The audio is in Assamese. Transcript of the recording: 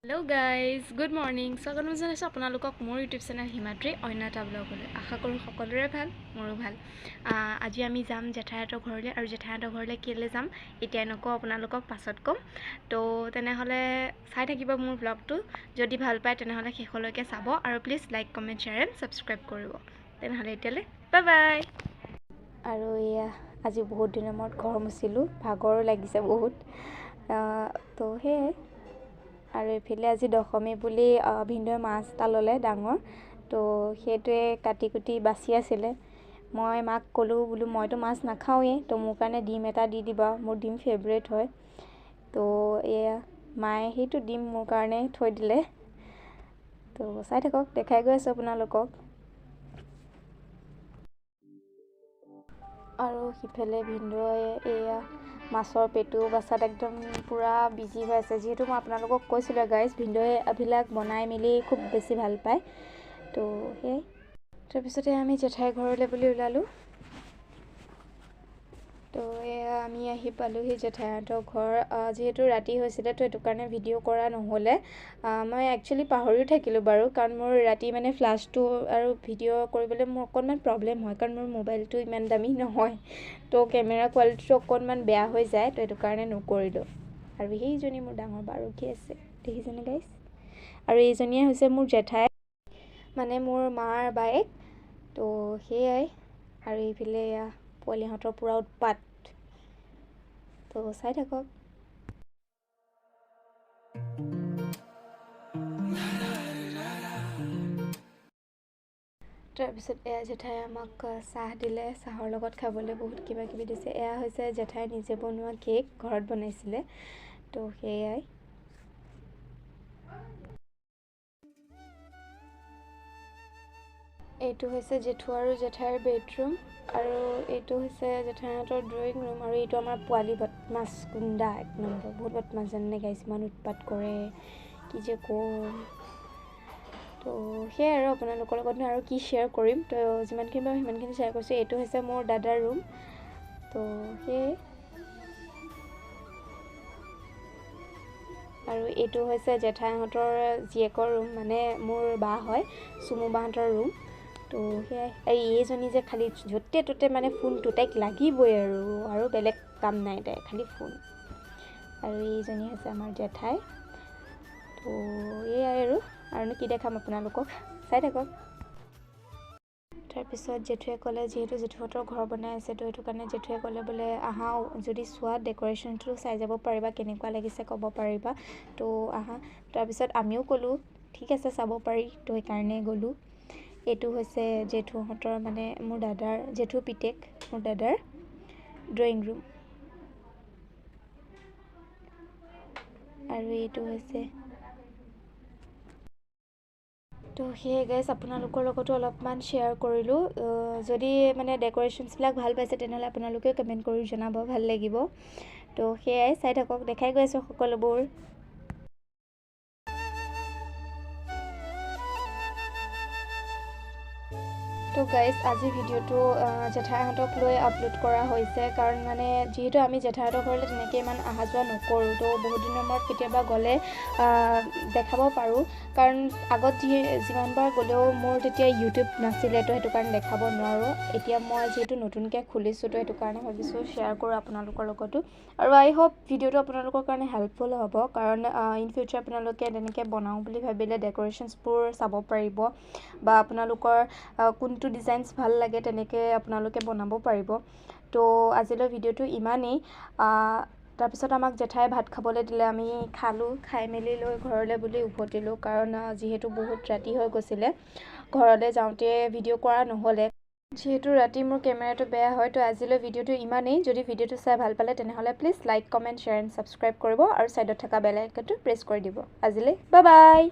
Hello' guys, good morning. স্বাগতম জনাইছোঁ আপোনালোকক মোৰ ইউটিউব চেনেল হিমাদ্ৰী অন্য এটা ব্লগলৈ। আশা কৰোঁ সকলোৰে ভাল, মোৰো ভাল। আজি আমি যাম জেঠাইহঁতৰ ঘৰলৈ আৰু জেঠাইহঁতৰ ঘৰলৈ কেলৈ যাম এতিয়া নকওঁ, আপোনালোকক পাছত ক'ম। তো তেনেহ'লে চাই থাকিব মোৰ ব্লগটো, যদি ভাল পায় তেনেহ'লে শেষলৈকে চাব আৰু please like, comment, share and subscribe কৰিব। তেনেহ'লে এতিয়ালৈ বাই বাই। আৰু এয়া আজি বহুত দিনৰ মূৰত ঘৰ মুচিলোঁ, ভাগৰো লাগিছে বহুত। তো সেয়াই। আৰু এইফালে আজি দশমী বুলি ভিনদেউৱে মাছ এটা ল'লে ডাঙৰ, তো সেইটোৱে কাটি কুটি বাচি আছিলে। মই মাক ক'লোঁ বোলো মইতো মাছ নাখাওঁৱেই, তো মোৰ কাৰণে ডিম এটা দি দিবা, মোৰ ডিম ফেভৰেট হয়। তো এয়া মায়ে সেইটো ডিম মোৰ কাৰণে থৈ দিলে। তো চাই থাকক, দেখাই গৈ আছোঁ আপোনালোকক। আৰু সিফালে ভিনদেউৱে এয়া মাছৰ পেটু বাচাত একদম পূৰা বিজি হৈ আছে। যিহেতু মই আপোনালোকক কৈছিলোঁ গাইজ, ভিনদেউৱে এইবিলাক বনাই মেলি খুব বেছি ভাল পায়। তো সেয়াই। তাৰপিছতে আমি জেঠাইৰ ঘৰলৈ বুলি ওলালোঁ। তো এয়া আমি আহি পালোঁহি জেঠাইহঁতৰ ঘৰ। যিহেতু ৰাতি হৈছিলে তো সেইটো কাৰণে ভিডিঅ' কৰা নহ'লে। মই একচুৱেলি পাহৰিও থাকিলোঁ বাৰু, কাৰণ মোৰ ৰাতি মানে ফ্লাছটো আৰু ভিডিঅ' কৰিবলৈ মোৰ অকণমান প্ৰব্লেম হয়, কাৰণ মোৰ মোবাইলটো ইমান দামী নহয়, তো কেমেৰা কোৱালিটিটো অকণমান বেয়া হৈ যায়, তো সেইটো কাৰণে নকৰিলোঁ। আৰু সেইজনী মোৰ ডাঙৰ বা ৰখি আছে, দেখিছেনে গাইজ? আৰু এইজনীয়ে হৈছে মোৰ জেঠাই, মানে মোৰ মাৰ বায়েক। তো সেয়াই। আৰু এইফালে এয়া পোৱালিহঁতৰ পূৰা উৎপাত, তো চাই থাকক। তাৰপিছত এয়া জেঠাই আমাক চাহ দিলে, চাহৰ লগত খাবলৈ বহুত কিবা কিবি দিছে। এয়া হৈছে জেঠাই নিজে বনোৱা কেক, ঘৰত বনাইছিলে। তো সেয়াই। এইটো হৈছে জেঠু আৰু জেঠাইৰ বেডৰুম, আৰু এইটো হৈছে জেঠাইহঁতৰ ড্ৰয়িং ৰুম। আৰু এইটো আমাৰ পোৱালি বদমাছ গুণ্ডা, এক নম্বৰ, বহুত বদমাছ জানেনে গাইজ, ইমান উৎপাত কৰে কি যে ক'ম। তো সেয়াই আৰু আপোনালোকৰ লগতনো আৰু কি শ্বেয়াৰ কৰিম, তো যিমানখিনি পাৰোঁ সিমানখিনি শ্বেয়াৰ কৰিছোঁ। এইটো হৈছে মোৰ দাদাৰ ৰুম। তো সেয়াই। আৰু এইটো হৈছে জেঠাইহঁতৰ জীয়েকৰ ৰুম, মানে মোৰ বা হয়, চুমু বাহঁতৰ ৰুম। তো সেয়াই। আৰু এইজনী যে খালি য'তে ত'তে মানে ফোনটো তাইক লাগিবই আৰু, আৰু বেলেগ কাম নাই তাই, খালি ফোন। আৰু এইজনী হৈছে আমাৰ জেঠাই। তো এয়াই আৰু, আৰুনো কি দেখাম আপোনালোকক, চাই থাকক। তাৰপিছত জেঠুৱে ক'লে, যিহেতু জেঠুহঁতৰ ঘৰ বনাই আছে, তো সেইটো কাৰণে জেঠুৱে ক'লে বোলে আহা যদি চোৱা ডেক'ৰেশ্যনটো চাই যাব পাৰিবা, কেনেকুৱা লাগিছে ক'ব পাৰিবা, তো আহা। তাৰপিছত আমিও ক'লোঁ ঠিক আছে চাব পাৰি, তো সেইকাৰণে গ'লোঁ। এইটো হৈছে জেঠুহঁতৰ মানে মোৰ দাদাৰ, জেঠু পিতেক মোৰ দাদাৰ ড্ৰয়িং ৰুম। আৰু এইটো হৈছে। তো সেয়ে গাইজ, আপোনালোকৰ লগতো অলপমান শ্বেয়াৰ কৰিলোঁ। যদি মানে ডেক'ৰেশ্যনছবিলাক ভাল পাইছে তেনেহ'লে আপোনালোকেও কমেণ্ট কৰি জনাব, ভাল লাগিব। তো সেয়াই, চাই থাকক, দেখাই গৈ আছোঁ সকলোবোৰ। তো গাইজ, আজি ভিডিঅ'টো জেঠাইহঁতক লৈ আপলোড কৰা হৈছে, কাৰণ মানে যিহেতু আমি জেঠাইহঁতৰ ঘৰলৈ তেনেকৈ ইমান অহা যোৱা নকৰোঁ, তো বহুত দিনৰ মূৰত কেতিয়াবা গ'লে দেখাব পাৰোঁ। কাৰণ আগত যিমানবাৰ গ'লেও মোৰ তেতিয়া ইউটিউব নাছিলে, তো সেইটো কাৰণে দেখাব নোৱাৰোঁ। এতিয়া মই যিহেতু নতুনকৈ খুলিছোঁ, তো সেইটো কাৰণে ভাবিছোঁ শ্বেয়াৰ কৰোঁ আপোনালোকৰ লগতো। আৰু আই হোপ ভিডিঅ'টো আপোনালোকৰ কাৰণে হেল্পফুল হ'ব, কাৰণ ইন ফিউচাৰ আপোনালোকে তেনেকৈ বনাওঁ বুলি ভাবিলে ডেক'ৰেশ্যনছবোৰ চাব পাৰিব, বা আপোনালোকৰ কোনটো ডিজাইনছ ভাল লাগে তেনেকৈ আপোনালোকে বনাব পাৰিব। তো আজিলৈ ভিডিঅ'টো ইমানেই। তাৰপিছত আমাক জেঠাই ভাত খাবলৈ দিলে, আমি খালোঁ, খাই মেলি লৈ ঘৰলৈ বুলি উভতিলোঁ, কাৰণ যিহেতু বহুত ৰাতি হৈ গৈছিলে, ঘৰলৈ যাওঁতে ভিডিঅ' কৰা নহ'লে। যিহেতু ৰাতি মোৰ কেমেৰাটো বেয়া হয়, তো আজিলৈ ভিডিঅ'টো ইমানেই। যদি ভিডিঅ'টো চাই ভাল পালে তেনেহ'লে please like, comment, share and subscribe কৰিব, আৰু ছাইডত থকা বেল আইকনটো প্ৰেছ কৰি দিব। আজিলৈ বাই বাই।